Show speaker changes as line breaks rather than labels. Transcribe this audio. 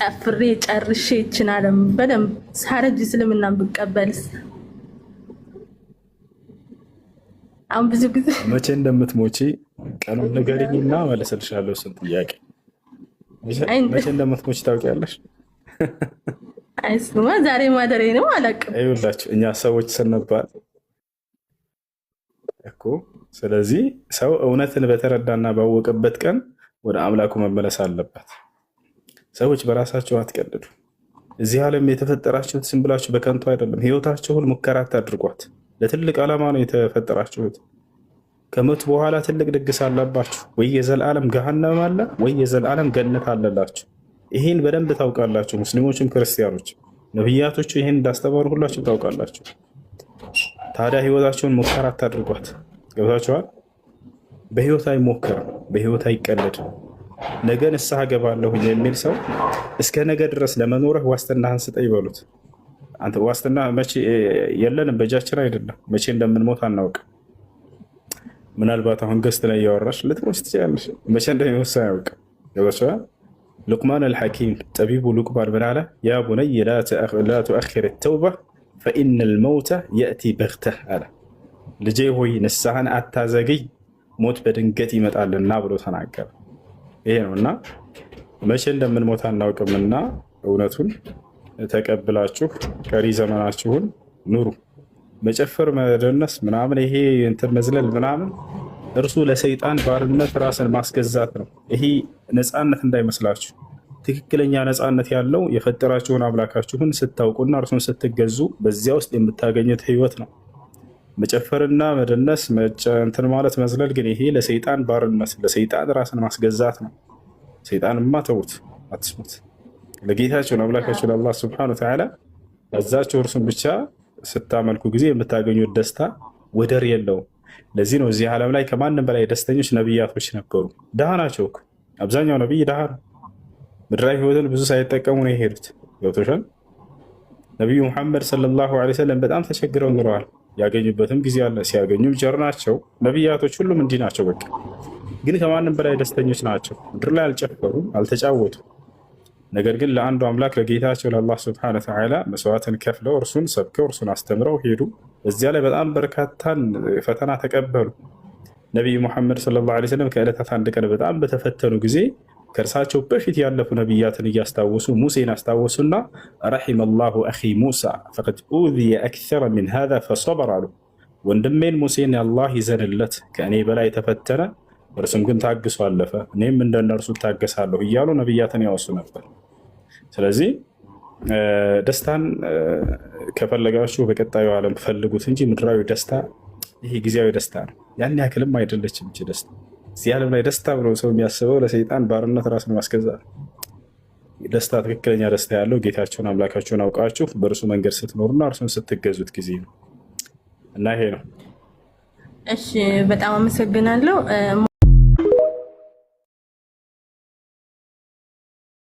ጨፍሬ ጨርሼ ይችን ዓለም በደንብ ሳረጅ እስልምናን ብቀበልስ? አሁን ብዙ ጊዜ
መቼ እንደምትሞቺ ቀኑን ንገሪኝና እመልስልሻለሁ። እሱን ጥያቄ መቼ እንደምትሞቺ ታውቂያለሽ?
አይስማ ዛሬ ማደሬ ነው አላውቅም።
ይኸውላችሁ እኛ ሰዎች ስንባል እኮ ስለዚህ ሰው እውነትን በተረዳና ባወቀበት ቀን ወደ አምላኩ መመለስ አለበት። ሰዎች በራሳቸው አትቀልዱ። እዚህ ዓለም የተፈጠራችሁት ዝም ብላችሁ በከንቱ አይደለም። ህይወታችሁን ሙከራ አታድርጓት። ለትልቅ ዓላማ ነው የተፈጠራችሁት። ከሞት በኋላ ትልቅ ድግስ አለባችሁ። ወይ የዘላለም ገሃነም አለ፣ ወይ የዘላለም ገነት አለላችሁ። ይህን በደንብ ታውቃላችሁ፣ ሙስሊሞችም ክርስቲያኖች። ነቢያቶቹ ይህን እንዳስተማሩ ሁላችሁም ታውቃላችሁ። ታዲያ ህይወታችሁን ሙከራ አታድርጓት። ገብታችኋል? በህይወት አይሞከርም፣ በህይወት አይቀለድም። ነገ ንስሐ ገባለሁ የሚል ሰው እስከ ነገ ድረስ ለመኖርህ ዋስትናህን ስጠኝ ይበሉት። አንተ ዋስትና መቼ የለንም፣ በእጃችን አይደለም። መቼ እንደምንሞት አናውቅም። ምናልባት አሁን guest ላይ እያወራሽ ልትሞች ትችላለሽ። መቼ እንደሚሞት ሰው አያውቅም። ገብቶሻል? ሉቅማን አልሐኪም ጠቢቡ ሉቅማን ምን አለ? يا بني لا تؤخر التوبة فإن الموت يأتي بغتة አለ። ልጄ ሆይ ንስሐን አታዘግይ፣ ሞት በድንገት ይመጣልና ብሎ ተናገረ። ይሄ ነው እና መቼ እንደምንሞት አናውቅምና እውነቱን ተቀብላችሁ ቀሪ ዘመናችሁን ኑሩ። መጨፈር፣ መደነስ ምናምን ይሄ እንትን መዝለል ምናምን እርሱ ለሰይጣን ባርነት ራስን ማስገዛት ነው። ይሄ ነፃነት እንዳይመስላችሁ። ትክክለኛ ነፃነት ያለው የፈጠራችሁን አምላካችሁን ስታውቁና እርሱን ስትገዙ በዚያ ውስጥ የምታገኙት ህይወት ነው። መጨፈርና መደነስ እንትን ማለት መዝለል ግን ይሄ ለሰይጣን ባርነት፣ ለሰይጣን ራስን ማስገዛት ነው። ሰይጣንማ ተዉት፣ አትስሙት። ለጌታችሁ ለአምላካችሁ ለአላህ سبحانه وتعالى እዛችሁ እርሱን ብቻ ስታመልኩ ጊዜ የምታገኙት ደስታ ወደር የለውም። ለዚህ ነው እዚህ ዓለም ላይ ከማንም በላይ ደስተኞች ነቢያቶች ነበሩ። ድሃ ናቸው እኮ አብዛኛው ነቢይ ድሃ ነው። ምድራዊ ህይወትን ብዙ ሳይጠቀሙ ነው የሄዱት። ገብቶሻል? ነቢዩ ሙሐመድ صلى الله عليه وسلم በጣም ተቸግረው ኑረዋል። ያገኙበትም ጊዜ አለ። ሲያገኙም ቸር ናቸው። ነቢያቶች ሁሉም እንዲህ ናቸው። በቃ ግን ከማንም በላይ ደስተኞች ናቸው። ምድር ላይ አልጨፈሩም፣ አልተጫወቱም። ነገር ግን ለአንዱ አምላክ ለጌታቸው ለአላህ سبحانه وتعالى መስዋዕትን ከፍለው እርሱን ሰብከው እርሱን አስተምረው ሄዱ። እዚያ ላይ በጣም በርካታን ፈተና ተቀበሉ። ነቢዩ ሙሐመድ صلى الله عليه وسلم ከዕለታት አንድ ቀን በጣም በተፈተኑ ጊዜ ከእርሳቸው በፊት ያለፉ ነቢያትን እያስታወሱ ሙሴን አስታወሱና رحم الله أخي موسى فقد أوذي أكثر من هذا فصبر አሉ። ወንድሜን ሙሴን አላህ ይዘንለት፣ ከእኔ በላይ ተፈተነ፣ እርሱም ግን ታግሶ አለፈ፣ እኔም እንደነርሱ እታገሳለሁ እያሉ ነቢያትን ያወሱ ነበር። ስለዚህ ደስታን ከፈለጋችሁ በቀጣዩ ዓለም ፈልጉት እንጂ ምድራዊ ደስታ ይሄ ጊዜያዊ ደስታ ነው። ያን ያክልም አይደለችም እቺ ደስታ። እዚህ ዓለም ላይ ደስታ ብሎ ሰው የሚያስበው ለሰይጣን ባርነት ራስን ማስገዛት። ደስታ፣ ትክክለኛ ደስታ ያለው ጌታችሁን አምላካችሁን አውቃችሁ በእርሱ መንገድ ስትኖሩና እርሱን ስትገዙት ጊዜ ነው እና ይሄ ነው።
እሺ፣ በጣም አመሰግናለሁ።